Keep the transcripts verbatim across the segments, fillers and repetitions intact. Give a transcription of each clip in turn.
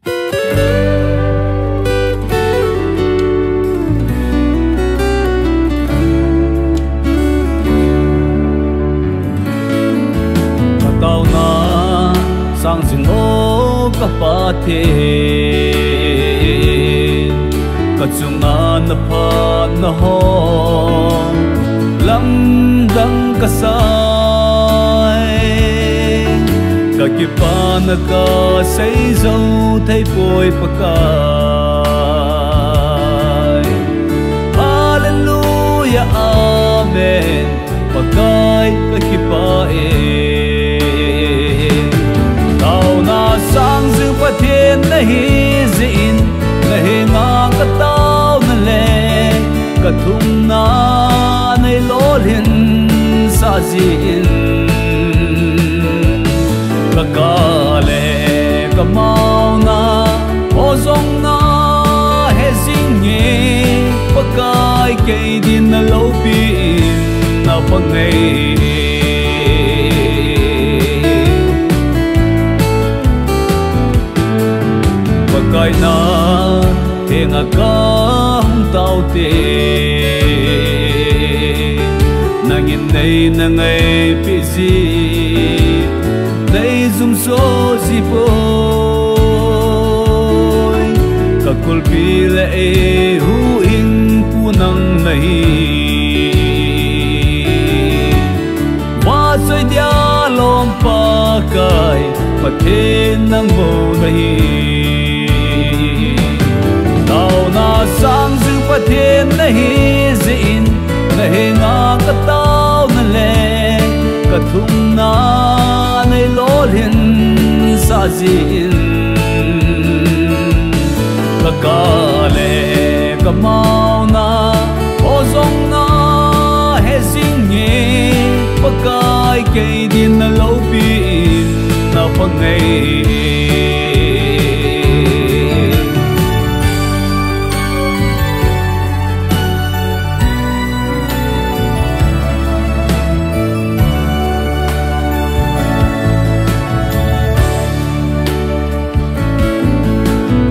Ka taona sang jing o ka Pathen, ka chunga na phatna ho lamdang ka sai. Ka kipana ka sei zo thei poi Pakai. Hallelujah, amen. Pakai ka kipah e. Taona sang jing Pathen na hi jeh in, na henga ka taona le ka thumna nei lolhin sah jeh in, ka ka le ka maona ho jong na he jing e. Pakai kei din na loupi in na pang e. Pakai na henga ka hung taote, nangin nei na ngaipi ji, nei jumso ji poi. Ka kulpi le eihuhhingpu nang na hi, vahchoi dia lom Pakai, Pathen nang bou na hi. Taona sang jing Pathen na hi jeh in, na henga ka taona le ka thumna nei lolhin sah jeh in, ka ka le ka maona ho jong na he jing e. Pakai kei din na loupi in na pang e.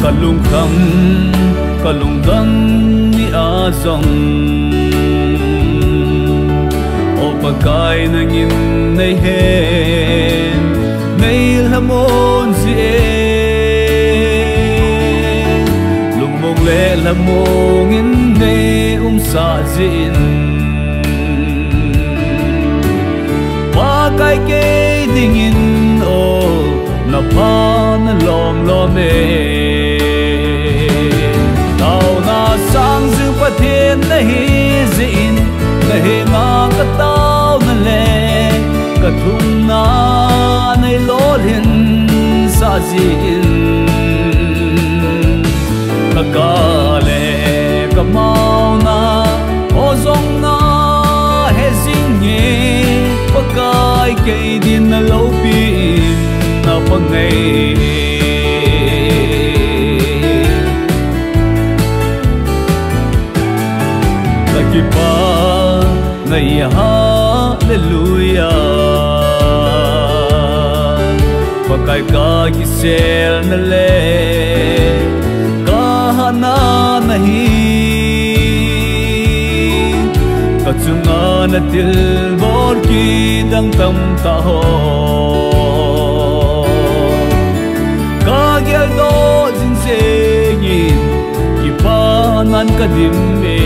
Ka lungkham, ka lungdon ni a jong, o Pakai nangin nei hen, nei lhamon ji e. Lungmong le lhamong in nei umsah jeh in, Pakai kei dingin o na pha na lom lom e. Taona sang jing Pathen na hi jeh in, na henga ka taona le ka thumna nei lolhin sah jeh in, ka ka le ka maona ho jong na he jing e. Pakai kei din na loupi in na pang e. Ka kipah na hi, hallelujah. Pakai ka kiselna le ka hatna na hi, ka chunga na thilbol kidang tamtah ho ka geldoh jing jeng in, kipah nan ka dim e.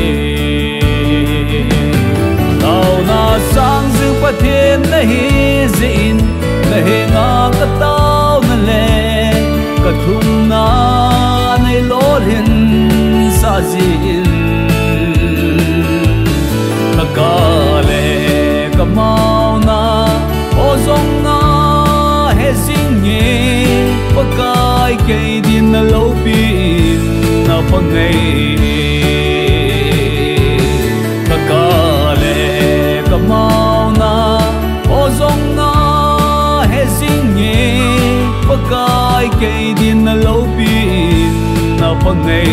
Taona sang jing Pathen na hi jeh in, na henga ka taona le ka thumna nei lolhin sah jeh in, ka ka le ka maona ho jong na he jing e. Pakai kei din na loupi in na pang e. Ka ka le ka maona ho jong na he jing e. Pakai kei din na loupi in na pang e.